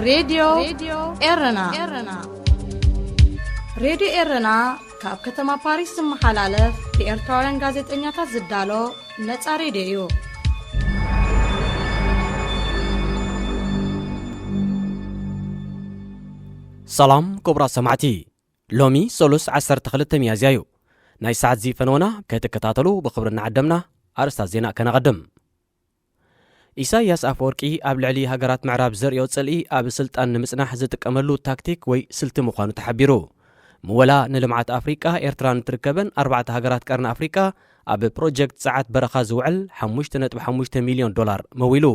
ሬድዮ ኤረና። ሬድዮ ኤረና ካብ ከተማ ፓሪስ ዝመሓላለፍ ብኤርትራውያን ጋዜጠኛታት ዝዳሎ ነጻ ሬድዮ እዩ። ሰላም ክቡራት ሰማዕቲ፣ ሎሚ ሰሉስ ዓሰርተ ክልተ ሚያዝያ እዩ። ናይ ሰዓት ዚ ፈነወና ክትከታተሉ ብኽብሪ እናዓደምና፣ ኣርእስታት ዜና ከነቐድም። ኢሳይያስ ኣፈወርቂ ኣብ ልዕሊ ሃገራት ምዕራብ ዘርእዮ ጽልኢ ኣብ ስልጣን ንምጽናሕ ዝጥቀመሉ ታክቲክ ወይ ስልቲ ምዃኑ ተሓቢሩ። ምወላ ንልምዓት ኣፍሪቃ፣ ኤርትራ ንትርከበን ኣርባዕተ ሃገራት ቀርኒ ኣፍሪቃ ኣብ ፕሮጀክት ጸዓት በረኻ ዝውዕል ሓሙሽተ ነጥቢ ሓሙሽተ ሚልዮን ዶላር መዊሉ።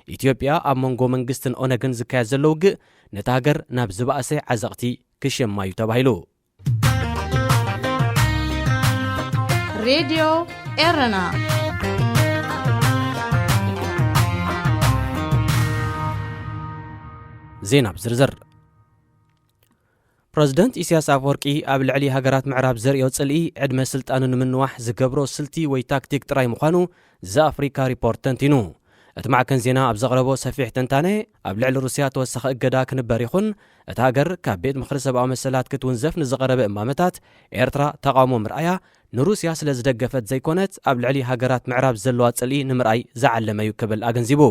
ኢትዮጵያ ኣብ መንጎ መንግስትን ኦነግን ዝካየድ ዘሎ ውግእ ነታ ሃገር ናብ ዝበኣሰ ዓዘቕቲ ክሸማ እዩ ተባሂሉ። ሬድዮ ኤረና። ዜና ብዝርዝር። ፕረዚደንት ኢሳያስ ኣፈወርቂ ኣብ ልዕሊ ሃገራት ምዕራብ ዘርእዮ ጽልኢ ዕድመ ስልጣኑ ንምንዋሕ ዝገብሮ ስልቲ ወይ ታክቲክ ጥራይ ምዃኑ ዘ ኣፍሪካ ሪፖርት ተንቲኑ። እቲ ማዕከን ዜና ኣብ ዘቕረቦ ሰፊሕ ትንታነ፣ ኣብ ልዕሊ ሩስያ ተወሳኺ እገዳ ክንበር ይኹን፣ እታ ሃገር ካብ ቤት ምኽሪ ሰብኣዊ መሰላት ክትውንዘፍ ንዝቐረበ እማመታት ኤርትራ ተቓውሞ ምርኣያ ንሩስያ ስለ ዝደገፈት ዘይኮነት፣ ኣብ ልዕሊ ሃገራት ምዕራብ ዘለዋ ጽልኢ ንምርኣይ ዝዓለመ እዩ ክብል ኣገንዚቡ።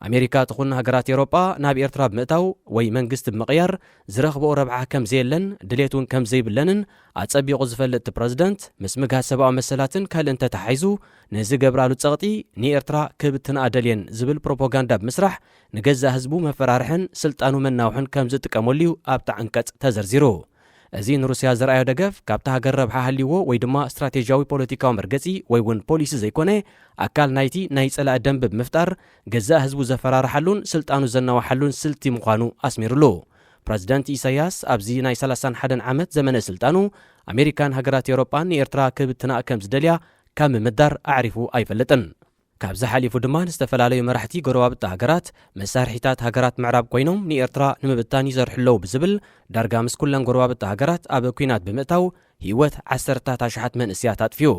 ኣሜሪካ ትኹን ሃገራት ኤውሮጳ ናብ ኤርትራ ብምእታው ወይ መንግስቲ ብምቕያር ዝረኽብኦ ረብሓ ከም ዘየለን ድሌት እውን ከም ዘይብለንን ኣጸቢቑ ዝፈልጥ እቲ ፕረዚደንት፣ ምስ ምግሃስ ሰብኣዊ መሰላትን ካልእን ተተሓሒዙ ንዝገብራሉ ጸቕጢ ንኤርትራ ክብትንኣ ደልየን ዝብል ፕሮፓጋንዳ ብምስራሕ ንገዛእ ህዝቡ መፈራርሕን ስልጣኑ መናውሕን ከም ዝጥቀመሉ እዩ ኣብቲ ዓንቀጽ ተዘርዚሩ። እዚ ንሩስያ ዘርኣዮ ደገፍ ካብታ ሃገር ረብሓ ሃልይዎ ወይ ድማ ስትራቴጂያዊ ፖለቲካዊ መርገጺ ወይ እውን ፖሊሲ ዘይኮነ፣ ኣካል ናይቲ ናይ ጸላኢ ደንብ ብምፍጣር ገዛእ ህዝቡ ዘፈራርሓሉን ስልጣኑ ዘናውሓሉን ስልቲ ምዃኑ ኣስሚሩሉ። ፕረዚደንት ኢሳያስ ኣብዚ ናይ ሰላሳን ሓደን ዓመት ዘመነ ስልጣኑ ኣሜሪካን ሃገራት ኤውሮጳን ንኤርትራ ክብትና ከም ዝደልያ ካብ ምምዳር ኣዕሪፉ ኣይፈልጥን። ካብዚ ሓሊፉ ድማ ንዝተፈላለዩ መራሕቲ ጎረባብቲ ሃገራት መሳርሒታት ሃገራት ምዕራብ ኮይኖም ንኤርትራ ንምብታን ይሰርሑ ኣለዉ ብዝብል ዳርጋ ምስ ኩለን ጎረባብቲ ሃገራት ኣብ ኲናት ብምእታው ህይወት ዓሰርታት ኣሽሓት መንእሰያት ኣጥፊኡ።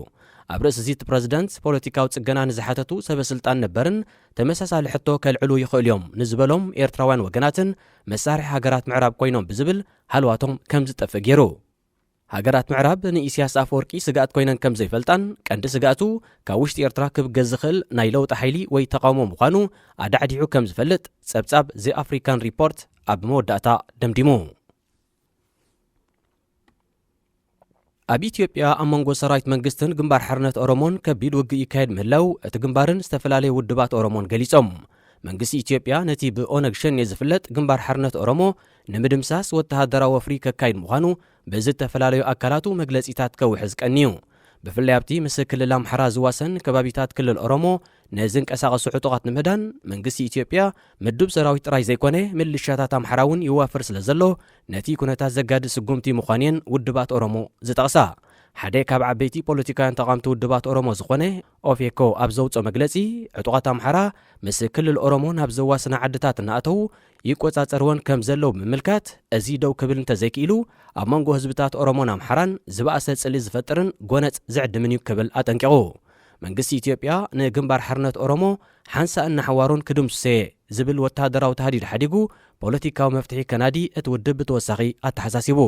ኣብ ርእሲ እዚ እቲ ፕረዚደንት ፖለቲካዊ ጽገና ንዝሓተቱ ሰበ ስልጣን ነበርን ተመሳሳሊ ሕቶ ከልዕሉ ይኽእሉ እዮም ንዝበሎም ኤርትራውያን ወገናትን መሳርሒ ሃገራት ምዕራብ ኮይኖም ብዝብል ሃልዋቶም ከም ዝጠፍእ ገይሩ። ሃገራት ምዕራብ ንኢሳያስ ኣፈወርቂ ስግኣት ኮይነን ከም ዘይፈልጣን፣ ቀንዲ ስግኣቱ ካብ ውሽጢ ኤርትራ ክብገስ ዝኽእል ናይ ለውጢ ሓይሊ ወይ ተቓውሞ ምዃኑ ኣዳዕዲዑ ከም ዝፈልጥ ጸብጻብ ዘ ኣፍሪካን ሪፖርት ኣብ መወዳእታ ደምዲሙ። ኣብ ኢትዮጵያ ኣብ መንጎ ሰራዊት መንግስትን ግንባር ሓርነት ኦሮሞን ከቢድ ውግእ ይካየድ ምህላው እቲ ግንባርን ዝተፈላለዩ ውድባት ኦሮሞን ገሊጾም። መንግስቲ ኢትዮጵያ ነቲ ብኦነግ ሸኔ ዝፍለጥ ግንባር ሓርነት ኦሮሞ ንምድምሳስ ወተሃደራዊ ወፍሪ ከካይድ ምዃኑ ብዝተፈላለዩ ኣካላቱ መግለጺታት ከውሕዝ ቀንዩ። ብፍላይ ኣብቲ ምስ ክልል ኣምሓራ ዝዋሰን ከባቢታት ክልል ኦሮሞ ንዝንቀሳቐሱ ዕጡቓት ንምህዳን መንግስቲ ኢትዮጵያ ምዱብ ሰራዊት ጥራይ ዘይኮነ ምልሻታት ኣምሓራ እውን ይዋፍር ስለ ዘሎ ነቲ ኩነታት ዘጋድድ ስጉምቲ ምዃኑ እየን ውድባት ኦሮሞ ዝጠቕሳ። ሓደ ካብ ዓበይቲ ፖለቲካውያን ተቓምቲ ውድባት ኦሮሞ ዝኾነ ኦፌኮ ኣብ ዘውፅኦ መግለፂ፣ ዕጡቓት ኣምሓራ ምስ ክልል ኦሮሞ ናብ ዘዋስና ዓድታት እናኣተዉ ይቆጻጸርወን ከም ዘለዉ ብምምልካት፣ እዚ ደው ክብል እንተዘይክኢሉ ኣብ መንጎ ህዝብታት ኦሮሞን ኣምሓራን ዝበኣሰ ጽልኢ ዝፈጥርን ጎነጽ ዝዕድምን እዩ ክብል ኣጠንቂቑ። መንግስቲ ኢትዮጵያ ንግንባር ሓርነት ኦሮሞ ሓንሳእን ንሓዋሩን ክድምስሶ እየ ዝብል ወተሃደራዊ ታህዲድ ሓዲጉ ፖለቲካዊ መፍትሒ ከናዲ እቲ ውድብ ብተወሳኺ ኣተሓሳሲቡ።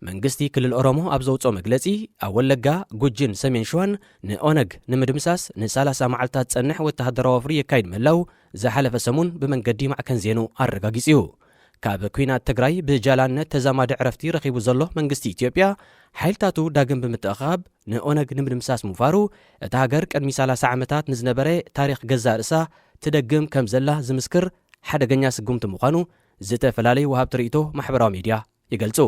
መንግስቲ ክልል ኦሮሞ ኣብ ዘውፅኦ መግለፂ፣ ኣብ ወለጋ፣ ጉጂን ሰሜን ሸዋን ንኦነግ ንምድምሳስ ንሰላሳ መዓልታት ዝፀንሕ ወተሃደራዊ ወፍሪ የካይድ ምህላው ዝሓለፈ ሰሙን ብመንገዲ ማዕከን ዜኑ ኣረጋጊፁ እዩ። ካብ ኲናት ትግራይ ብጃላነት ተዛማዲ ዕረፍቲ ረኺቡ ዘሎ መንግስቲ ኢትዮጵያ፣ ሓይልታቱ ዳግም ብምትእኻብ ንኦነግ ንምድምሳስ ምውፋሩ፣ እታ ሃገር ቅድሚ ሰላሳ ዓመታት ንዝነበረ ታሪኽ ገዛእ ርእሳ ትደግም ከም ዘላ ዝምስክር ሓደገኛ ስጉምቲ ምዃኑ ዝተፈላለዩ ወሃብቲ ርእይቶ ማሕበራዊ ሚድያ ይገልጹ።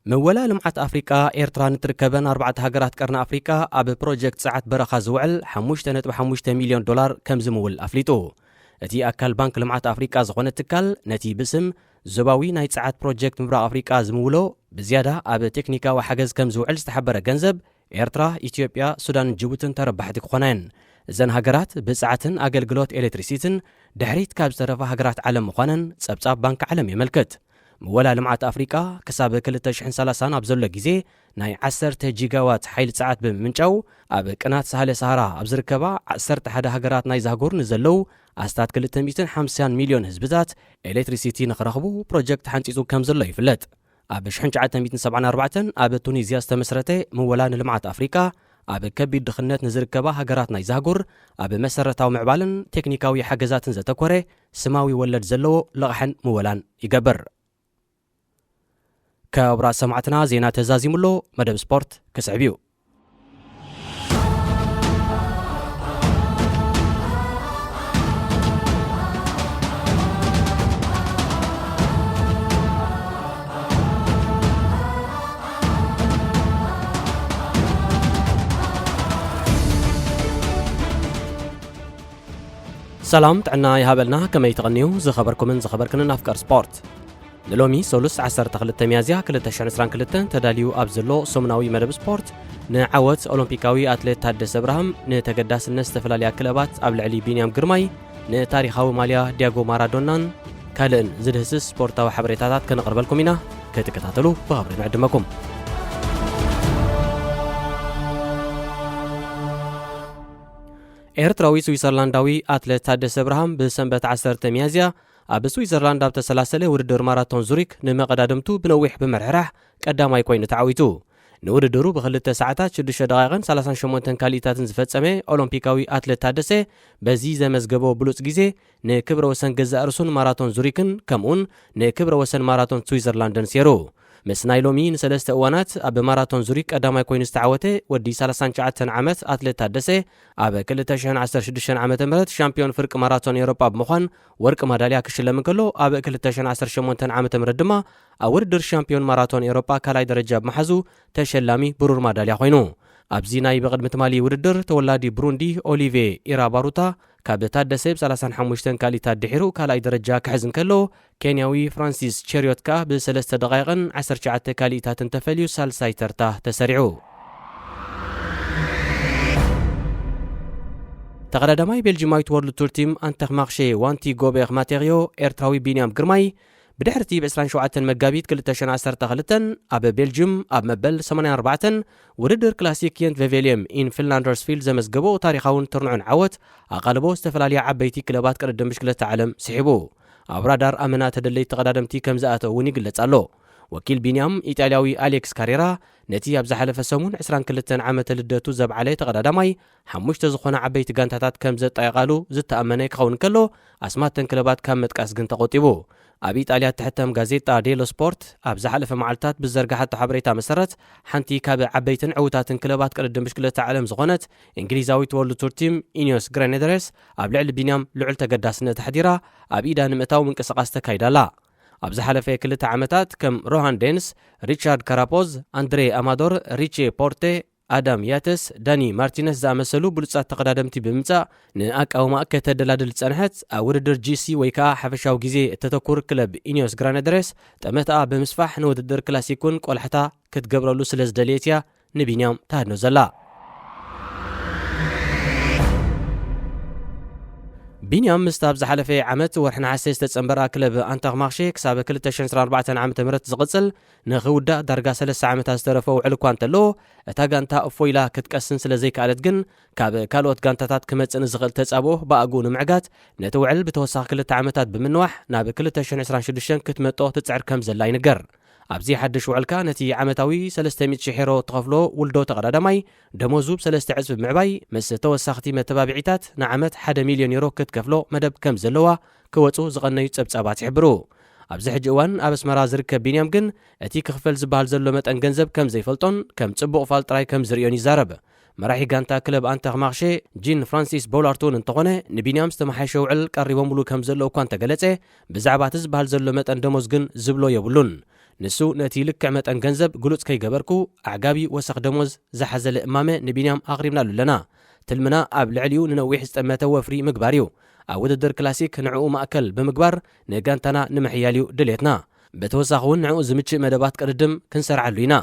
ምወላ ልምዓት ኣፍሪቃ፣ ኤርትራ ንትርከበን ኣርባዕተ ሃገራት ቀርኒ ኣፍሪቃ ኣብ ፕሮጀክት ጸዓት በረኻ ዝውዕል ሓሙሽተ ነጥቢ ሓሙሽተ ሚልዮን ዶላር ከም ዝምውል ኣፍሊጡ። እቲ ኣካል ባንክ ልምዓት ኣፍሪቃ ዝኾነ ትካል፣ ነቲ ብስም ዞባዊ ናይ ጸዓት ፕሮጀክት ምብራቕ ኣፍሪቃ ዝምውሎ ብዝያዳ ኣብ ቴክኒካዊ ሓገዝ ከም ዝውዕል ዝተሓበረ ገንዘብ፣ ኤርትራ፣ ኢትዮጵያ፣ ሱዳንን ጅቡትን ተረባሕቲ ክኾና እየን። እዘን ሃገራት ብጸዓትን ኣገልግሎት ኤሌክትሪሲቲን ድሕሪት ካብ ዝተረፋ ሃገራት ዓለም ምዃነን ጸብጻብ ባንክ ዓለም የመልክት። ምወላ ልምዓት ኣፍሪቃ ክሳብ ክልተ ሽሕን ሰላሳን ኣብ ዘሎ ግዜ ናይ ዓሰርተ ጂጋዋት ሓይሊ ጸዓት ብምምንጫው፣ ኣብ ቅናት ሳህለ ሰሃራ ኣብ ዝርከባ ዓሰርተ ሓደ ሃገራት ናይ ዛህጉር ንዘለዉ ኣስታት ክልተ ሚእትን ሓምሳን ሚልዮን ህዝብታት ኤሌክትሪሲቲ ንኽረኽቡ ፕሮጀክት ሓንጺጹ ከም ዘሎ ይፍለጥ። ኣብ ሽሕን ትሽዓተ ሚእትን ሰብዓን ኣርባዕተን ኣብ ቱኒዝያ ዝተመስረተ ምወላ ንልምዓት ኣፍሪቃ፣ ኣብ ከቢድ ድኽነት ንዝርከባ ሃገራት ናይ ዛህጉር ኣብ መሰረታዊ ምዕባለን ቴክኒካዊ ሓገዛትን ዘተኮረ ስማዊ ወለድ ዘለዎ ልቓሕን ምወላን ይገብር። ክቡራት ሰማዕትና፣ ዜና ተዛዚሙ ኣሎ። መደብ ስፖርት ክስዕብ እዩ። ሰላም ጥዕና ይሃበልና። ከመይ ተቐንዩ ዝኸበርኩምን ዝኸበርክንን ኣፍቀር ስፖርት? ንሎሚ ሰሉስ ዓሰርተ ክልተ ሚያዝያ ክልተ ሽሕን ዕስራን ክልተን ተዳልዩ ኣብ ዘሎ ሰሙናዊ መደብ ስፖርት፣ ንዓወት ኦሎምፒካዊ ኣትሌት ታደሰ ኣብርሃም፣ ንተገዳስነት ዝተፈላለያ ክለባት ኣብ ልዕሊ ቢንያም ግርማይ፣ ንታሪኻዊ ማልያ ዲያጎ ማራዶናን ካልእን ዝድህስስ ስፖርታዊ ሓበሬታታት ከነቕርበልኩም ኢና። ክትከታተሉ ብኽብሪ ንዕድመኩም። ኤርትራዊ ስዊዘርላንዳዊ ኣትሌት ታደሰ ኣብርሃም ብሰንበት ዓሰርተ ሚያዝያ ኣብ ስዊዘርላንድ ኣብ ተሰላሰለ ውድድር ማራቶን ዙሪክ ንመቐዳድምቱ ብነዊሕ ብምሕርራሕ ቀዳማይ ኮይኑ ተዓዊቱ። ንውድድሩ ብክልተ ሰዓታት ሽዱሽተ ደቓይቕን ሰላሳን ሸሞንተን ካልኢታትን ዝፈጸመ ኦሎምፒካዊ ኣትሌት ታደሰ፣ በዚ ዘመዝገቦ ብሉጽ ግዜ ንክብረ ወሰን ገዛእ ርእሱን ማራቶን ዙሪክን ከምኡውን ንክብረ ወሰን ማራቶን ስዊዘርላንድን ሴሩ። ምስ ናይ ሎሚ ንሰለስተ እዋናት ኣብ ማራቶን ዙሪክ ቀዳማይ ኮይኑ ዝተዓወተ ወዲ ሰላሳን ትሽዓተን ዓመት ኣትሌት ታደሰ፣ ኣብ ክልተ ሽሕን ዓሰርተ ሽዱሽተን ዓመተ ምህረት ሻምፒዮን ፍርቂ ማራቶን ኤውሮጳ ብምዃን ወርቂ ማዳልያ ክሽለም እንከሎ፣ ኣብ ክልተ ሽሕን ዓሰርተ ሸሞንተን ዓመተ ምህረት ድማ ኣብ ውድድር ሻምፒዮን ማራቶን ኤውሮጳ ካልኣይ ደረጃ ብምሓዙ ተሸላሚ ብሩር ማዳልያ ኮይኑ። ኣብዚ ናይ ብቕድሚ ትማሊ ውድድር፣ ተወላዲ ብሩንዲ ኦሊቬ ኢራባሩታ ካብ ታደሰ ብ ሰላሳን ሓሙሽተን ካልኢታት ድሒሩ ካልኣይ ደረጃ ክሕዝ እንከሎ፣ ኬንያዊ ፍራንሲስ ቸሪዮት ከኣ ብሰለስተ ደቓይቕን ዓሰርተ ትሽዓተ ካልኢታትን ተፈልዩ ሳልሳይ ተርታ ተሰሪዑ። ተቐዳዳማይ ቤልጂማዊት ወርልድ ቱር ቲም ኣንተኽማኽሼ ዋንቲ ጎቤኽ ማቴሪዮ፣ ኤርትራዊ ቢንያም ግርማይ፣ ብድሕርቲ ብ ዕስራን ሸውዓተን መጋቢት ክልተ ሽሕን ዓሰርተ ክልተን ኣብ ቤልጅም ኣብ መበል ሰማንያን ኣርባዕተን ውድድር ክላሲክ የንት ቬቬልየም ኢን ፊንላንደርስፊልድ ዘመዝገቦ ታሪኻውን ትርንዑን ዓወት፣ ኣቓልቦ ዝተፈላለያ ዓበይቲ ክለባት ቅድድም ብሽክለታ ዓለም ስሒቡ። ኣብ ራዳር ኣመና ተደለይቲ ተቐዳደምቲ ከም ዝኣተው እውን ይግለጽ ኣሎ። ወኪል ቢንያም፣ ኢጣልያዊ ኣሌክስ ካሬራ፣ ነቲ ኣብ ዝሓለፈ ሰሙን ዕስራን ክልተን ዓመተ ልደቱ ዘብዓለ ተቐዳዳማይ፣ ሓሙሽተ ዝኾና ዓበይቲ ጋንታታት ከም ዘጣየቓሉ ዝተኣመነ ክኸውን ከሎ፣ ኣስማተን ክለባት ካብ ምጥቃስ ግን ተቖጢቡ። ኣብ ኢጣልያ እትሕተም ጋዜጣ ዴሎ ስፖርት ኣብ ዝሓለፈ መዓልታት ብዘርግሓቶ ሓበሬታ መሰረት፣ ሓንቲ ካብ ዓበይትን ዕዉታትን ክለባት ቅድድም ብሽክለታ ዓለም ዝኾነት እንግሊዛዊት ወርልድ ቱር ቲም ኢኒዮስ ግራኔደሬስ ኣብ ልዕሊ ቢንያም ልዑል ተገዳስነት ኣሕዲራ ኣብ ኢዳ ንምእታው ምንቅስቓስ ተካይዳ ኣላ። ኣብ ዝሓለፈ ክልተ ዓመታት ከም ሮሃን ዴንስ፣ ሪቻርድ ካራፖዝ፣ ኣንድሬ ኣማዶር፣ ሪቼ ፖርቴ፣ ኣዳም ያተስ፣ ዳኒ ማርቲነስ ዝኣመሰሉ ብሉጻት ተቐዳደምቲ ብምምጻእ ንኣቃውማ ከተደላድል ዝጸንሐት፣ ኣብ ውድድር ጂ ሲ ወይ ከኣ ሓፈሻዊ ግዜ እተተኩር ክለብ ኢኒዮስ ግራነደሬስ ጠመትኣ ብምስፋሕ ንውድድር ክላሲክ እውን ቆላሕታ ክትገብረሉ ስለ ዝደለየት እያ ንቢንያም ተሃድኖ ዘላ። ቢንያም ምስታ ኣብ ዝሓለፈ ዓመት ወርሒ ነሓሰ ዝተጸንበራ ክለብ ኣንተርማኽሼ ክሳብ ክልተ ሽሕን ዕስራን ኣርባዕተን ዓመተ ምህረት ዝቕጽል ንኽውዳእ ዳርጋ ሰለስተ ዓመታት ዝተረፎ ውዕል እኳ እንተለዎ፣ እታ ጋንታ እፎ ኢላ ክትቀስን ስለ ዘይከኣለት ግን፣ ካብ ካልኦት ጋንታታት ክመጽእ ንዝኽእል ተጻብኦ ብኣግኡ ንምዕጋት፣ ነቲ ውዕል ብተወሳኺ ክልተ ዓመታት ብምንዋሕ ናብ ክልተ ሽሕን ዕስራን ሽዱሽተን ክትመጦ ትጽዕር ከም ዘላ ይንገር። ኣብዚ ሓድሽ ውዕል ከኣ ነቲ ዓመታዊ ሰለስተ ሚእቲ ሽሕ ዩሮ ትኸፍሎ ውልዶ ተቐዳዳማይ ደሞዙ ብሰለስተ ዕጽፊ ብምዕባይ፣ ምስ ተወሳኽቲ መተባብዒታት ንዓመት ሓደ ሚልዮን ዩሮ ክትከፍሎ መደብ ከም ዘለዋ ክወጹ ዝቐነዩ ጸብጻባት ይሕብሩ። ኣብዚ ሕጂ እዋን ኣብ ኣስመራ ዝርከብ ቢንያም ግን፣ እቲ ክኽፈል ዝበሃል ዘሎ መጠን ገንዘብ ከም ዘይፈልጦን ከም ጽቡቕ ፋል ጥራይ ከም ዝርእዮን ይዛረብ። መራሒ ጋንታ ክለብ ኣንተርማኽሼ ጂን ፍራንሲስ ቦላርት እውን እንተኾነ፣ ንቢንያም ዝተመሓየሸ ውዕል ቀሪቦምሉ ከም ዘለዉ እኳ እንተገለጸ፣ ብዛዕባ እቲ ዝበሃል ዘሎ መጠን ደሞዝ ግን ዝብሎ የብሉን። ንሱ ነቲ ልክዕ መጠን ገንዘብ ግሉጽ ከይገበርኩ፣ ኣዕጋቢ ወሰኽ ደሞዝ ዝሓዘለ እማመ ንቢንያም ኣቕሪብናሉ ኣለና። ትልምና ኣብ ልዕሊኡ ንነዊሕ ዝጠመተ ወፍሪ ምግባር እዩ። ኣብ ውድድር ክላሲክ ንዕኡ ማእከል ብምግባር ንጋንታና ንምሕያል እዩ ድሌትና። ብተወሳኺ እውን ንዕኡ ዝምችእ መደባት ቅድድም ክንሰርዓሉ ኢና።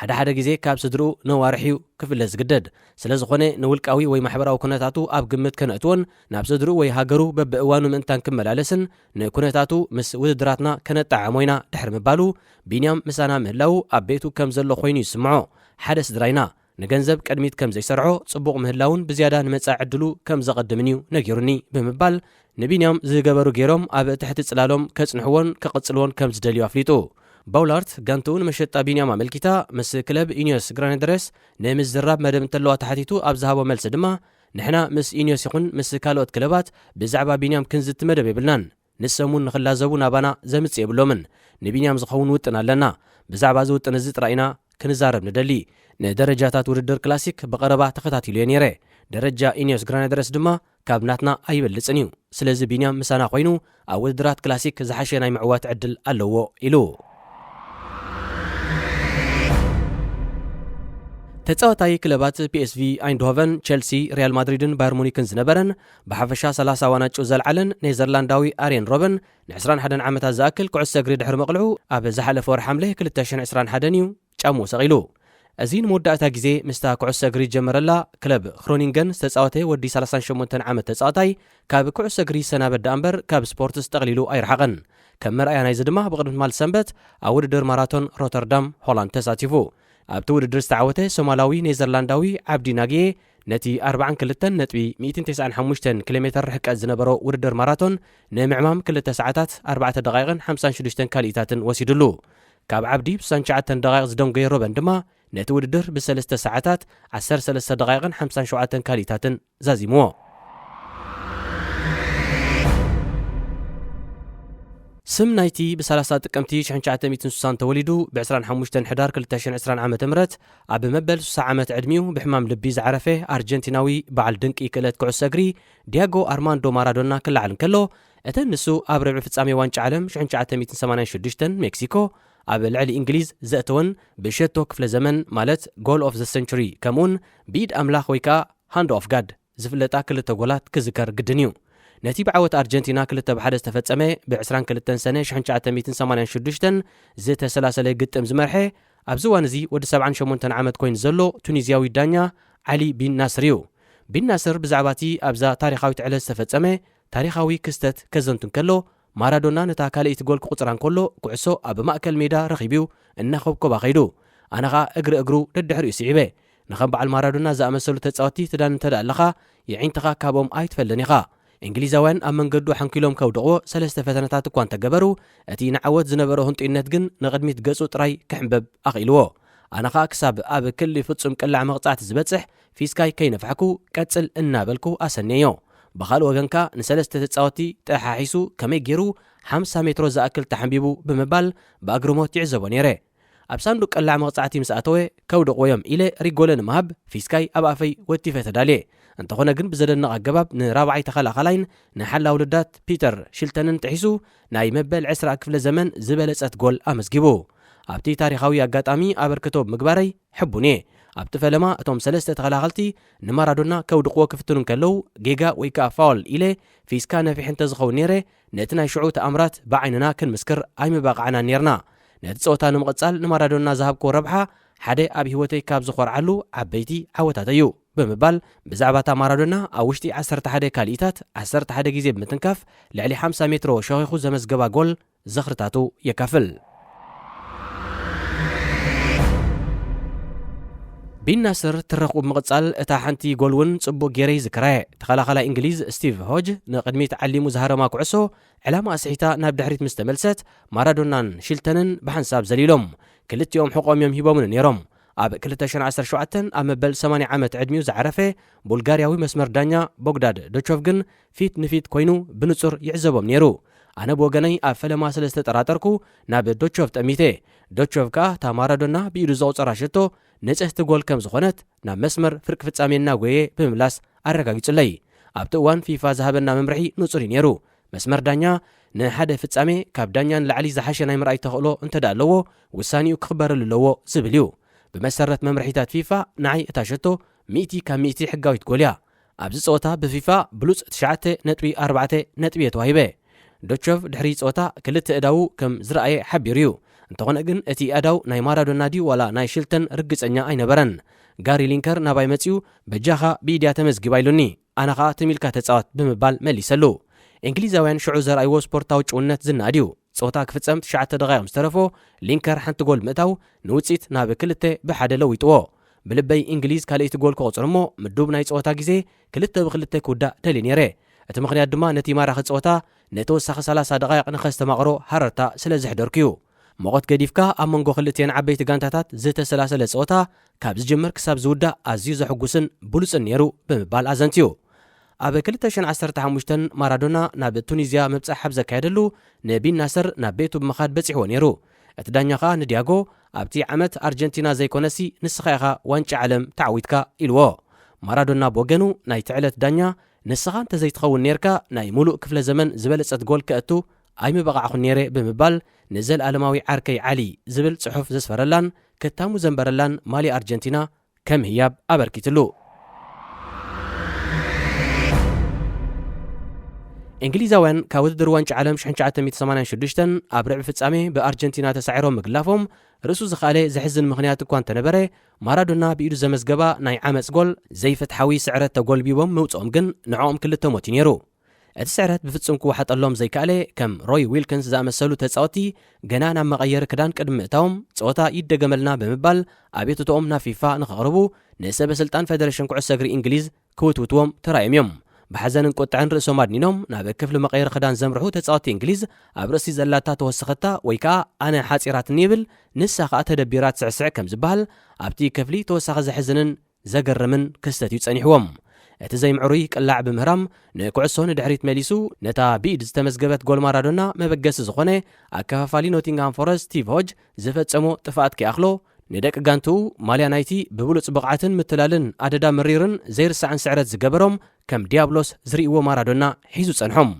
ሓደ ሓደ ግዜ ካብ ስድርኡ ነዋርሕ እዩ ክፍለ ዝግደድ። ስለ ዝኾነ ንውልቃዊ ወይ ማሕበራዊ ኩነታቱ ኣብ ግምት ከነእትዎን ናብ ስድርኡ ወይ ሃገሩ በብእዋኑ ምእንታን ክመላለስን ንኩነታቱ ምስ ውድድራትና ከነጠዓዕሞ ኢና ድሕሪ ምባሉ፣ ቢንያም ምሳና ምህላዉ ኣብ ቤቱ ከም ዘሎ ኮይኑ ይስምዖ። ሓደ ስድራ ኢና። ንገንዘብ ቅድሚት ከም ዘይሰርዖ፣ ጽቡቕ ምህላውን ብዝያዳ ንመጻኢ ዕድሉ ከም ዘቐድምን እዩ ነጊሩኒ ብምባል፣ ንቢንያም ዝገበሩ ገይሮም ኣብ ትሕቲ ጽላሎም ከጽንሕዎን ከቕጽልዎን ከም ዝደልዩ ኣፍሊጡ። ባውላርት ጋንትኡ ንመሸጣ ቢንያም ኣመልኪታ ምስ ክለብ ኢኒዮስ ግራናደርስ ንምዝራብ መደብ እንተለዋ ተሓቲቱ ኣብ ዝሃቦ መልሲ ድማ፣ ንሕና ምስ ኢኒዮስ ይኹን ምስ ካልኦት ክለባት ብዛዕባ ቢንያም ክንዝቲ መደብ የብልናን። ንሶም እውን ንኽላዘቡ ናባና ዘምጽእ የብሎምን። ንቢንያም ዝኸውን ውጥን ኣለና። ብዛዕባ እዚ ውጥን እዚ ጥራይ ኢና ክንዛረብ ንደሊ። ንደረጃታት ውድድር ክላሲክ ብቐረባ ተኸታቲሉዮ ነይረ። ደረጃ ኢኒዮስ ግራናደርስ ድማ ካብ ናትና ኣይበልጽን እዩ። ስለዚ ቢንያም ምሳና ኮይኑ ኣብ ውድድራት ክላሲክ ዝሓሸ ናይ ምዕዋት ዕድል ኣለዎ ኢሉ። ተጻዋታይ ክለባት ፒኤስቪ ኣይንድሆቨን፣ ቸልሲ፣ ሪያል ማድሪድን ባየር ሙኒክን ዝነበረን ብሓፈሻ ሰላሳ ዋናጩ ዘልዓለን ኔዘርላንዳዊ ኣርየን ሮበን ን ዕስራን ሓደን ዓመታት ዝኣክል ኩዕሶ እግሪ ድሕሪ ምቕልዑ ኣብ ዝሓለፈ ወርሒ ሓምለ ክልተ ሽሕን ዕስራን ሓደን እዩ ጫምኡ ሰቒሉ። እዚ ንመወዳእታ ግዜ ምስታ ኩዕሶ እግሪ ጀመረላ ክለብ ክሮኒንገን ዝተጻወተ ወዲ ሰላሳን ሸሞንተን ዓመት ተጻዋታይ ካብ ኩዕሶ እግሪ ይሰናበት ደኣ እምበር ካብ ስፖርትስ ጠቕሊሉ ኣይረሓቐን። ከም መርኣያ ናይዚ ድማ ብቕድሚ ትማል ሰንበት ኣብ ውድድር ማራቶን ሮተርዳም ሆላንድ ተሳቲፉ። ኣብቲ ውድድር ዝተዓወተ ሶማላዊ ኔዘርላንዳዊ ዓብዲ ናግዬ ነቲ ኣርብዓን ክልተን ነጥቢ ሚእትን ተስዓን ሓሙሽተን ኪሎ ሜትር ርሕቀት ዝነበሮ ውድድር ማራቶን ንምዕማም ክልተ ሰዓታት ኣርባዕተ ደቓይቕን ሓምሳን ሽዱሽተን ካልኢታትን ወሲዱሉ። ካብ ዓብዲ ብ ስሳን ትሽዓተን ደቓይቕ ዝደንጎየ ሮበን ድማ ነቲ ውድድር ብሰለስተ ሰዓታት ዓሰርተ ሰለስተ ደቓይቕን ሓምሳን ሸውዓተን ካልኢታትን ዛዚምዎ። ስም ናይቲ ብ ሰላሳ ጥቅምቲ ሽሕን ትሽዓተ ሚእትን ስሳን ተወሊዱ ብ ዕስራን ሓሙሽተን ሕዳር ክልተ ሽሕን ዕስራን ዓመተ ምህረት ኣብ መበል ስሳ ዓመት ዕድሚኡ ብሕማም ልቢ ዝዓረፈ ኣርጀንቲናዊ በዓል ድንቂ ክእለት ኩዕሶ እግሪ ዲያጎ ኣርማንዶ ማራዶና ክለዓል እንከሎ፣ እተን ንሱ ኣብ ርብዒ ፍጻሜ ዋንጫ ዓለም ሽሕን ትሽዓተ ሚእትን ሰማንያን ሽዱሽተን ሜክሲኮ ኣብ ልዕሊ እንግሊዝ ዘእተወን ብሸቶ ክፍለ ዘመን ማለት ጎል ኦፍ ዘ ሰንቹሪ ከምኡውን ብኢድ ኣምላኽ ወይ ከኣ ሃንድ ኦፍ ጋድ ዝፍለጣ ክልተ ጎላት ክዝከር ግድን እዩ። ነቲ ብዓወት ኣርጀንቲና ክልተ ብ ሓደ ዝተፈጸመ ብ ዕስራን ክልተን ሰነ ሽሕን ትሽዓተ ሚእትን ሰማንያን ሽዱሽተን ዝተሰላሰለ ግጥም ዝመርሐ፣ ኣብዚ እዋን እዚ ወዲ ሰብዓን ሸሞንተን ዓመት ኮይኑ ዘሎ ቱኒዝያዊ ዳኛ ዓሊ ቢን ናስር እዩ። ቢን ናስር ብዛዕባ እቲ ኣብዛ ታሪኻዊት ዕለት ዝተፈጸመ ታሪኻዊ ክስተት ከዘንቱ እንከሎ፣ ማራዶና ነታ ካልኣይቲ ጎል ክቑጽራ እንከሎ፣ ኩዕሶ ኣብ ማእከል ሜዳ ረኺቡ'ዩ እናኾብኮባ ከይዱ። ኣነ ኸኣ እግሪ እግሩ ደድሕሪኡ ስዒበ። ንኸም በዓል ማራዶና ዝኣመሰሉ ተጻወትቲ ትዳኒ እንተ ደኣ ኣለኻ፣ የዒንትኻ ካብኦም ኣይትፈልን ኢኻ። እንግሊዛውያን ኣብ መንገዱ ሓንኪሎም ከውድቕዎ ሰለስተ ፈተነታት እኳ እንተገበሩ፣ እቲ ንዓወት ዝነበሮ ህንጡይነት ግን ንቕድሚት ገጹ ጥራይ ክሕንበብ ኣኽኢልዎ። ኣነ ኸኣ ክሳብ ኣብ ክሊ ፍጹም ቅላዕ መቕጻዕቲ ዝበጽሕ ፊስካይ ከይነፋሕኩ ቀጽል እናበልኩ ኣሰንየዮ። ብኻልእ ወገንካ ንሰለስተ ተጻወትቲ ጠሓሒሱ ከመይ ገይሩ ሓምሳ ሜትሮ ዝኣክል ተሓንቢቡ ብምባል ብኣግርሞት ይዕዘቦ ነይረ። ኣብ ሳንዱቕ ቅላዕ መቕጻዕቲ ምስ ኣተወ ከውድቕዎ እዮም ኢለ ሪጎለ ንምሃብ ፊስካይ ኣብ ኣፈይ ወቲፈ ተዳልየ። እንተኾነ ግን ብዘደንቕ ኣገባብ ንራብዓይ ተኸላኻላይን ንሓላው ልዳት ፒተር ሽልተንን ጥሒሱ ናይ መበል ዕስራ ክፍለ ዘመን ዝበለጸት ጎል ኣመዝጊቡ። ኣብቲ ታሪኻዊ ኣጋጣሚ ኣበርክቶ ብምግባረይ ሕቡን እየ። ኣብቲ ፈለማ እቶም ሰለስተ ተኸላኸልቲ ንማራዶና ከውድቕዎ ክፍትኑ እንከለዉ ጌጋ ወይ ከኣ ፋውል ኢለ ፊስካ ነፊሐ እንተዝኸውን ነይረ ነቲ ናይ ሽዑ ተኣምራት ብዓይንና ክንምስክር ኣይምበቓዕናን ነይርና። ነቲ ጸወታ ንምቕጻል ንማራዶና ዝሃብክዎ ረብሓ ሓደ ኣብ ህይወተይ ካብ ዝኾርዓሉ ዓበይቲ ዓወታት እዩ ብምባል ብዛዕባ እታ ማራዶና ኣብ ውሽጢ ዓሰርተ ሓደ ካልኢታት ዓሰርተ ሓደ ግዜ ብምትንካፍ ልዕሊ ሓምሳ ሜትሮ ሸኺኹ ዘመዝገባ ጎል ዝኽርታቱ የካፍል። ቢን ናስር ትረኽቡ ብምቕጻል እታ ሓንቲ ጎል እውን ጽቡቕ ገይረ ይዝክራ እየ። ተኸላኻላይ እንግሊዝ ስቲቭ ሆጅ ንቕድሚት ዓሊሙ ዝሃረማ ኩዕሶ ዕላማ ኣስሒታ ናብ ድሕሪት ምስ ተመልሰት፣ ማራዶናን ሺልተንን ብሓንሳብ ዘሊሎም ክልቲኦም ሕቖም እዮም ሂቦምኒ ነይሮም። ኣብ ክልተ ሽሕን ዓሰርተ ሸውዓተን ኣብ መበል ሰማንያ ዓመት ዕድሚኡ ዝዓረፈ ቡልጋርያዊ መስመር ዳኛ ቦግዳድ ዶቾቭ ግን ፊት ንፊት ኮይኑ ብንጹር ይዕዘቦም ነይሩ። ኣነ ብወገነይ ኣብ ፈለማ ስለ ዝተጠራጠርኩ ናብ ዶቾቭ ጠሚተ። ዶቾቭ ከኣ እታ ማራዶና ብኢዱ ዘቑጸራ ሸቶ ንጽህቲ ጎል ከም ዝኾነት ናብ መስመር ፍርቂ ፍጻሜ እናጎየ ብምምላስ ኣረጋጊጹለይ። ኣብቲ እዋን ፊፋ ዝሃበና መምርሒ ንጹር እዩ ነይሩ። መስመር ዳኛ ንሓደ ፍጻሜ ካብ ዳኛ ንላዕሊ ዝሓሸ ናይ ምርኣይ ተኽእሎ እንተ ደኣ ኣለዎ፣ ውሳኔኡ ክኽበረሉ ኣለዎ ዝብል እዩ። ብመሰረት መምርሒታት ፊፋ ንዓይ እታ ሸቶ ሚእቲ ካብ ሚእቲ ሕጋዊት ጎል እያ። ኣብዚ ጸወታ ብፊፋ ብሉጽ ትሽዓተ ነጥቢ ኣርባዕተ ነጥቢ እየ ተዋሂበ። ዶቸቭ ድሕሪ ጸወታ ክልተ እዳዉ ከም ዝረኣየ ሓቢሩ እዩ። እንተኾነ ግን እቲ ኣእዳው ናይ ማራዶና ድዩ ዋላ ናይ ሽልተን ርግጸኛ ኣይነበረን። ጋሪ ሊንከር ናባይ መጺኡ፣ በጃኻ ብኢድያ ተመዝጊባ ኢሉኒ፣ ኣነ ኸኣ ትም ኢልካ ተጻወት ብምባል መሊሰሉ። እንግሊዛውያን ሽዑ ዘርኣይዎ ስፖርታዊ ጭውነት ዝነኣድ እዩ። ጸወታ ክፍጸም ትሽዓተ ደቓይቕ ምስ ተረፎ፣ ሊንከር ሓንቲ ጎል ምእታው ንውጽኢት ናብ ክልተ ብሓደ ለዊጥዎ። ብልበይ እንግሊዝ ካልኣይቲ ጎል ክቖጽር እሞ፣ ምዱብ ናይ ጸወታ ግዜ ክልተ ብክልተ ክውዳእ ደልየ ነይረ። እቲ ምኽንያት ድማ ነቲ ማራኺ ጸወታ ንተወሳኺ ሰላሳ ደቓይቕ ንኸስተማቕሮ ሃረርታ ስለ ዘሕደርኩ እዩ። መቖት ገዲፍካ ኣብ መንጎ ክልቲኤን ዓበይቲ ጋንታታት ዝተሰላሰለ ጸወታ ካብ ዝጅምር ክሳብ ዝውዳእ ኣዝዩ ዘሕጉስን ብሉጽን ነይሩ ብምባል ኣዘንትዩ። ኣብ ክልተ ሽሕን ዓሰርተ ሓሙሽተን ማራዶና ናብ ቱኒዝያ ምብጻሕ ኣብ ዘካየደሉ ንቢን ናስር ናብ ቤቱ ብምኻድ በጺሕዎ ነይሩ። እቲ ዳኛ ኸኣ ንዲያጎ፣ ኣብቲ ዓመት ኣርጀንቲና ዘይኮነሲ ንስኻ ኢኻ ዋንጫ ዓለም ተዓዊትካ ኢልዎ። ማራዶና ብወገኑ ናይቲ ዕለት ዳኛ፣ ንስኻ እንተዘይትኸውን ኔርካ ናይ ሙሉእ ክፍለ ዘመን ዝበለጸት ጎል ከእቱ ኣይምበቓዕኹን ኔረ ብምባል ንዘልኣለማዊ ዓርከይ ዓሊ ዝብል ጽሑፍ ዘስፈረላን ክታሙ ዘንበረላን ማልያ ኣርጀንቲና ከም ህያብ ኣበርኪትሉ። እንግሊዛውያን ካብ ውድድር ዋንጫ ዓለም ሽሕን ትሽዓተ ሚእትን ሰማንያን ሽዱሽተን ኣብ ርብዒ ፍጻሜ ብኣርጀንቲና ተሳዒሮም ምግላፎም ርእሱ ዝኸኣለ ዘሕዝን ምኽንያት እኳ እንተነበረ፣ ማራዶና ብኢዱ ዘመዝገባ ናይ ዓመጽ ጎል ዘይፍትሓዊ ስዕረት ተጎልቢቦም ምውጽኦም ግን ንዕኦም ክልተ ሞት እዩ ነይሩ። እቲ ስዕረት ብፍጹም ክወሓጠሎም ዘይከኣለ፣ ከም ሮይ ዊልኪንስ ዝኣመሰሉ ተጻወትቲ ገና ናብ መቐየሪ ክዳን ቅድሚ ምእታዎም፣ ጸወታ ይደገመልና ብምባል ኣቤቱትኦም ናብ ፊፋ ንኸቕርቡ ንሰበ ስልጣን ፈደረሽን ኩዕሶ እግሪ እንግሊዝ ክውትውትዎም ተራእዮም እዮም። ብሓዘንን ቁጥዐን ርእሶም ኣድኒኖም ናብ ክፍሊ መቐየሪ ክዳን ዘምርሑ ተጻወትቲ እንግሊዝ፣ ኣብ ርእሲ ዘላታ ተወሰኸታ ወይ ከኣ ኣነ ሓጺራትኒ ይብል፣ ንሳ ከኣ ተደቢራ ትስዕስዕ ከም ዝበሃል ኣብቲ ክፍሊ ተወሳኺ ዘሕዝንን ዘገርምን ክስተት እዩ ጸኒሕዎም። እቲ ዘይምዕሩይ ቅላዕ ብምህራም ንኩዕሶ ንድሕሪት መሊሱ፣ ነታ ብኢድ ዝተመዝገበት ጎል ማራዶና መበገሲ ዝኾነ ኣከፋፋሊ ኖቲንግሃም ፎረስት ስቲቭ ሆጅ ዝፈጸሞ ጥፍኣት ከይኣኽሎ፣ ንደቂ ጋንትኡ ማልያ ናይቲ ብብሉጽ ብቕዓትን ምትላልን ኣደዳ መሪርን ዘይርሳዕን ስዕረት ዝገበሮም ከም ዲያብሎስ ዝርእይዎ ማራዶና ሒዙ ጸንሖም።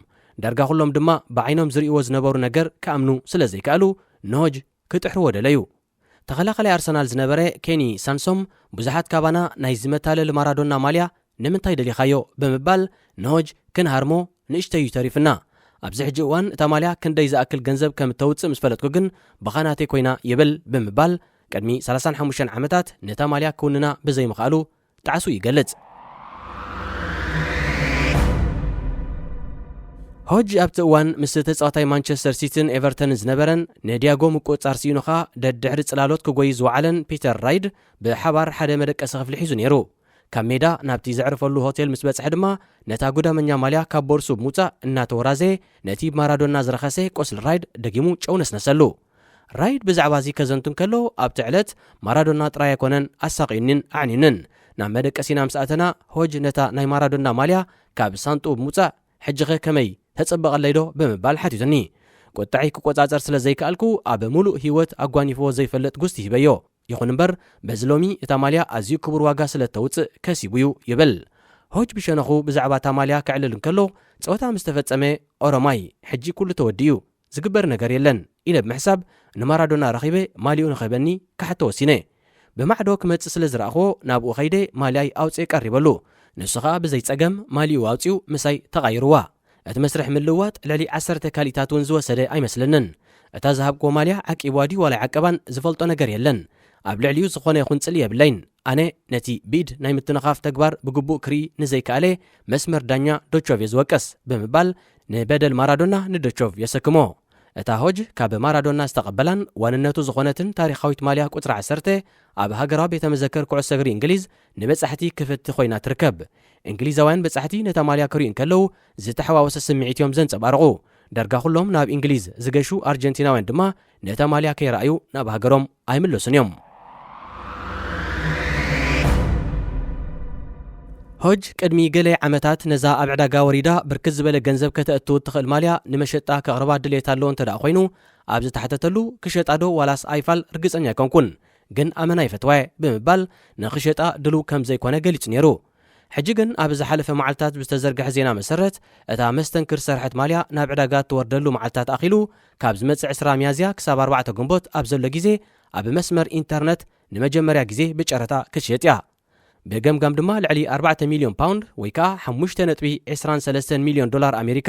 ዳርጋ ኩሎም ድማ ብዓይኖም ዝርእይዎ ዝነበሩ ነገር ክኣምኑ ስለ ዘይከኣሉ ንሆጅ ክጥሕርዎ ደለዩ። ተኸላኻላይ ኣርሰናል ዝነበረ ኬኒ ሳንሶም፣ ብዙሓት ካባና ናይዚ መታለሊ ማራዶና ማልያ ንምንታይ ደሊኻዮ ብምባል ንሆጅ ክንሃርሞ ንእሽተይ እዩ ተሪፍና። ኣብዚ ሕጂ እዋን እታ ማልያ ክንደይ ዝኣክል ገንዘብ ከም እተውጽእ ምስ ፈለጥኩ ግን ብኻናተይ ኮይና ይብል ብምባል ቅድሚ ሰላሳን ሓሙሽተን ዓመታት ነታ ማልያ ክውንና ብዘይምኽኣሉ ጣዕሱ ይገልጽ። ሆጅ ኣብቲ እዋን ምስ ተጻዋታይ ማንቸስተር ሲቲን ኤቨርተንን ዝነበረን ንዲያጎ ምቁጽጻር ስኢኑ ኸኣ ደድሕሪ ጽላሎት ክጎይ ዝወዓለን ፒተር ራይድ ብሓባር ሓደ መደቀሲ ክፍሊ ሒዙ ነይሩ። ካብ ሜዳ ናብቲ ዘዕርፈሉ ሆቴል ምስ በጽሐ ድማ ነታ ጉዳመኛ ማልያ ካብ ቦርሱ ብምውጻእ እናተወራዘየ ነቲ ማራዶና ዝረኸሰ ቁስሊ ራይድ ደጊሙ ጨው ነስነሰሉ። ራይድ ብዛዕባ እዚ ከዘንቱ እንከሎ ኣብቲ ዕለት ማራዶና ጥራይ ኣይኮነን ኣሳቕዩኒን ኣዕንዩንን። ናብ መደቀሲና ምስ ኣተና ሆጅ ነታ ናይ ማራዶና ማልያ ካብ ሳንጥኡ ብምውጻእ ሕጂኸ ከመይ ተጸበቐለይ ዶ ብምባል ሓቲቱኒ። ቁጥዐይ ክቆጻጸር ስለ ዘይከኣልኩ ኣብ ሙሉእ ህይወት ኣጓኒፍዎ ዘይፈልጥ ጉስቲ ሂበዮ። ይኹን እምበር በዚ ሎሚ እታ ማልያ ኣዝዩ ክቡር ዋጋ ስለ እተውጽእ ከሲቡ እዩ ይብል። ሆጅ ብሸነኹ ብዛዕባ እታ ማልያ ከዕልል እንከሎ ጸወታ ምስ ተፈጸመ ኦሮማይ ሕጂ ኩሉ ተወዲኡ ዝግበር ነገር የለን ኢለ ብምሕሳብ ንማራዶና ረኺበ ማልይኡ ንኽህበኒ ክሓቶ ወሲነ። ብማዕዶ ክመጽእ ስለ ዝረኣኽዎ ናብኡ ኸይደ ማልያይ ኣውጽኤ ቀሪበሉ። ንሱ ኸኣ ብዘይ ጸገም ማልይኡ ኣውጺኡ ምሳይ ተቓይርዋ። እቲ መስርሕ ምልውዋጥ ልዕሊ ዓሰርተ ካልኢታት እውን ዝወሰደ ኣይመስለንን። እታ ዝሃብክዎ ማልያ ዓቂብዋ ድዩ ዋላ ኣይዓቀባን ዝፈልጦ ነገር የለን። ኣብ ልዕሊኡ ዝኾነ ይኹን ጽልኢ የብለይን። ኣነ ነቲ ብኢድ ናይ ምትንኻፍ ተግባር ብግቡእ ክርኢ ንዘይከኣለ መስመር ዳኛ ዶቾቭ እየ ዝወቅስ ብምባል ንበደል ማራዶና ንዶቾቭ የሰክሞ። እታ ሆጅ ካብ ማራዶና ዝተቐበላን ዋንነቱ ዝኾነትን ታሪኻዊት ማልያ ቁጽሪ ዓሰርተ ኣብ ሃገራዊ ቤተ መዘክር ኩዕሶ እግሪ እንግሊዝ ንበጻሕቲ ክፍቲ ኮይና ትርከብ። እንግሊዛውያን በጻሕቲ ነታ ማልያ ክርእዩ እንከለዉ ዝተሓዋወሰ ስምዒት እዮም ዘንጸባርቑ። ዳርጋ ኩሎም ናብ እንግሊዝ ዝገሹ ኣርጀንቲናውያን ድማ ነታ ማልያ ከይረኣዩ ናብ ሃገሮም ኣይምለሱን እዮም። ሆጅ ቅድሚ ገለ ዓመታት ነዛ ኣብ ዕዳጋ ወሪዳ ብርክት ዝበለ ገንዘብ ከተእቱ እትኽእል ማልያ ንመሸጣ ከቕርባ ድሌት ኣለዎ እንተ ደኣ ኮይኑ፣ ኣብ ዝተሓተተሉ ክሸጣ ዶ ዋላስ ኣይፋል ርግጸኛ ኣይኮንኩን፣ ግን ኣመና ይፈትዋ እየ ብምባል ንኽሸጣ ድሉው ከም ዘይኮነ ገሊጹ ነይሩ። ሕጂ ግን ኣብ ዝሓለፈ መዓልታት ብዝተዘርግሐ ዜና መሰረት፣ እታ መስተንክር ዝሰርሐት ማልያ ናብ ዕዳጋ እትወርደሉ መዓልታት ኣኺሉ፣ ካብ ዝመጽእ ዕስራ ሚያዝያ ክሳብ ኣርባዕተ ግንቦት ኣብ ዘሎ ግዜ ኣብ መስመር ኢንተርነት ንመጀመርያ ግዜ ብጨረታ ክትሽየጥ እያ። ብገምጋም ድማ ልዕሊ ኣርባዕተ ሚልዮን ፓውንድ ወይ ከኣ ሓሙሽተ ነጥቢ ዕስራን ሰለስተን ሚልዮን ዶላር ኣሜሪካ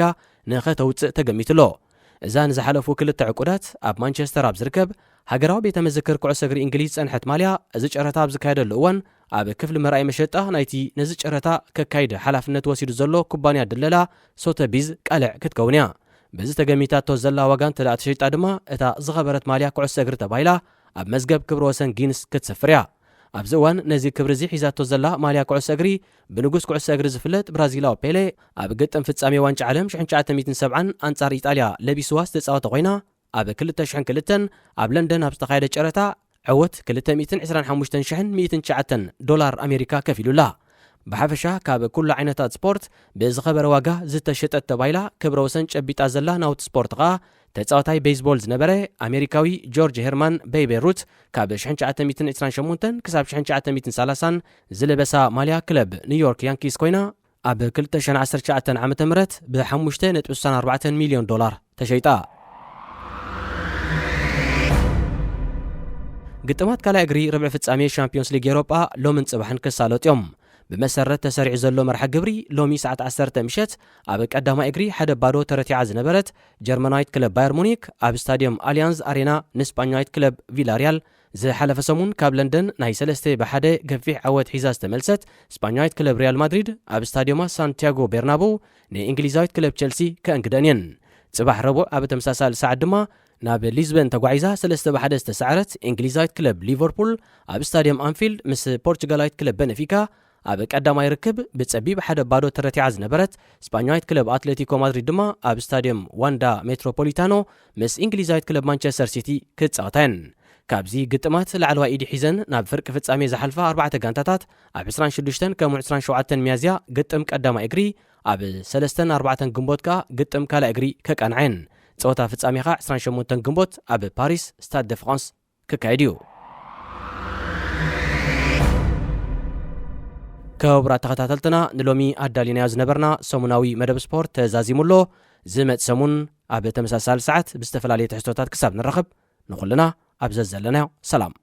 ንኸተውጽእ ተገሚቱ ኣሎ። እዛ ንዝሓለፉ ክልተ ዕቁዳት ኣብ ማንቸስተር ኣብ ዝርከብ ሃገራዊ ቤተ መዘክር ኩዕሶ እግሪ እንግሊዝ ዝጸንሐት ማልያ፣ እዚ ጨረታ ኣብ ዝካየደሉ እዋን ኣብ ክፍሊ መርኣይ መሸጣ ናይቲ ነዚ ጨረታ ከካይድ ሓላፍነት ወሲዱ ዘሎ ኩባንያ ድለላ ሶተቢዝ ቃልዕ ክትከውን እያ። በዚ ተገሚታቶ ዘላ ዋጋ እንተ ደኣ ተሸይጣ ድማ፣ እታ ዝኸበረት ማልያ ኩዕሶ እግሪ ተባሂላ ኣብ መዝገብ ክብረ ወሰን ጊንስ ክትሰፍር እያ። ኣብዚ እዋን ነዚ ክብሪ እዚ ሒዛቶ ዘላ ማልያ ኩዕሶ እግሪ፣ ብንጉስ ኩዕሶ እግሪ ዝፍለጥ ብራዚላዊ ፔሌ፣ ኣብ ግጥም ፍጻሜ ዋንጫ ዓለም ሽሕን ትሽዓተ ሚእትን ሰብዓን ኣንጻር ኢጣልያ ለቢስዋ ዝተጻወተ ኮይና፣ ኣብ ክልተ ሽሕን ክልተን ኣብ ለንደን ኣብ ዝተኻየደ ጨረታ ዕወት ክልተ ሚእትን ዕስራን ሓሙሽተን ሽሕን ሚእትን ትሽዓተን ዶላር ኣሜሪካ ከፊሉላ። ብሓፈሻ ካብ ኩሉ ዓይነታት ስፖርት ብዝኸበረ ዋጋ ዝተሸጠት ተባሂላ ክብረ ወሰን ጨቢጣ ዘላ ናውቲ ስፖርት ኸኣ፣ ተጻዋታይ ቤዝቦል ዝነበረ ኣሜሪካዊ ጆርጅ ሄርማን ቤይቤ ሩት ካብ ሽሕን ትሽዓተ ሚእትን ዕስራን ሸሞንተን ክሳብ ሽሕን ትሽዓተ ሚእትን ሰላሳን ዝለበሳ ማልያ ክለብ ኒውዮርክ ያንኪስ ኮይና፣ ኣብ ክልተ ሽሕን ዓሰርተ ትሽዓተን ዓመተ ምህረት ብ ሓሙሽተ ነጥቢ ስሳን ኣርባዕተን ሚልዮን ዶላር ተሸይጣ። ግጥማት ካልኣይ እግሪ ርብዒ ፍጻሜ ሻምፒዮንስ ሊግ ኤውሮጳ ሎምን ጽባሕን ክሳለጡ እዮም። ብመሰረት ተሰሪዑ ዘሎ መርሓ ግብሪ፣ ሎሚ ሰዓት ዓሰርተ ምሸት ኣብ ቀዳማይ እግሪ ሓደ ባዶ ተረቲዓ ዝነበረት ጀርመናዊት ክለብ ባየር ሙኒክ ኣብ ስታድየም ኣሊያንዝ ኣሬና ንስጳኛዊት ክለብ ቪላሪያል፣ ዝሓለፈ ሰሙን ካብ ለንደን ናይ ሰለስተ ብሓደ ገፊሕ ዓወት ሒዛ ዝተመልሰት ስጳኛዊት ክለብ ሪያል ማድሪድ ኣብ ስታድዮማ ሳንቲያጎ ቤርናቡ ንእንግሊዛዊት ክለብ ቸልሲ ከእንግደን እየን። ጽባሕ ረቡዕ ኣብ ተመሳሳሊ ሰዓት ድማ ናብ ሊዝበን ተጓዒዛ ሰለስተ ብሓደ ዝተሰዓረት እንግሊዛዊት ክለብ ሊቨርፑል ኣብ ስታድየም ኣንፊልድ ምስ ፖርቹጋላዊት ክለብ በነፊካ ኣብ ቀዳማይ ርክብ ብጸቢብ ሓደ ባዶ ተረቲዓ ዝነበረት ስጳኛዊት ክለብ ኣትሌቲኮ ማድሪድ ድማ ኣብ ስታድየም ዋንዳ ሜትሮፖሊታኖ ምስ እንግሊዛዊት ክለብ ማንቸስተር ሲቲ ክጻወታ እየን። ካብዚ ግጥማት ላዕለዋይ ኢድ ሒዘን ናብ ፍርቂ ፍጻሜ ዝሓልፋ ኣርባዕተ ጋንታታት ኣብ ዕስራን ሽዱሽተን ከምኡ ዕስራን ሸውዓተን ሚያዝያ ግጥም ቀዳማይ እግሪ፣ ኣብ ሰለስተን ኣርባዕተን ግንቦት ከኣ ግጥም ካልኣይ እግሪ ከቃንዓ እየን። ጸወታ ፍጻሜ ከኣ ዕስራን ሸሞንተን ግንቦት ኣብ ፓሪስ ስታድ ደ ፍራንስ ክካየድ እዩ። ክቡራት ተኸታተልትና፣ ንሎሚ ኣዳሊናዮ ዝነበርና ሰሙናዊ መደብ ስፖርት ተዛዚሙ ኣሎ። ዝመጽእ ሰሙን ኣብ ተመሳሳሊ ሰዓት ብዝተፈላለየ ትሕዝቶታት ክሳብ ንራኸብ፣ ንኹልና ኣብ ዘዘለናዮ ሰላም።